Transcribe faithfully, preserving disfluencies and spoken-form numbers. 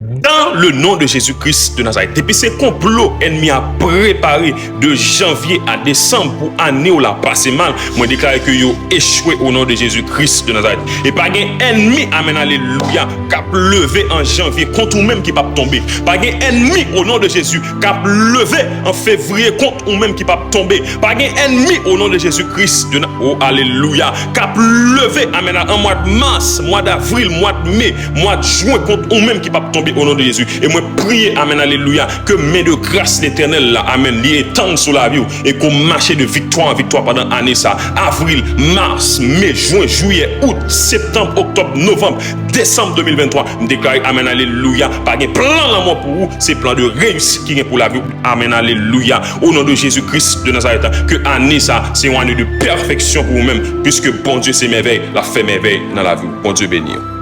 Dans le nom de Jésus-Christ de Nazareth, depi se konplo ènmi a prepare de janvye a desanm pou ane w la pase mal, mwen deklare ke yo echwe o non de Jezi Kris de Nazareth. E pa gen ènmi, amèn, alelouya, k ap leve an janvye kont ou menm ki p ap tonbe. Pa gen ènmi o non de Jezi k ap leve an fevriye kont ou menm ki p ap tonbe. Pa gen ènmi o non de Jezi Kris de Na-, o alelouya, k ap leve, amèn, an mwa de mas, mwa davril, mwa de me, mwa de jen kont ou menm ki p ap tonbe o non de Jezi. E mwen priye, amèn, alelouya, ke men de gras Letènèl la, amèn, li etann sou lavi w e ke w mache de viktwa an viktwa pandan ane sa. Avril, mas, me, jen, jiyè, out, septanm, oktòb, novanm, desanm de mil venntwa, m deklare, amèn, alelouya, pa gen plan lanmò pou ou, se plan de reyisit ki gen pou lavi w. Amèn, alelouya. O non de Jezi Kris de Nazareth, ke ane sa se yon ane de pèfeksyon pou ou menm, piske Bondye se mèvèy, l ap fè mèvèy nan lavi w. Bondye beni w.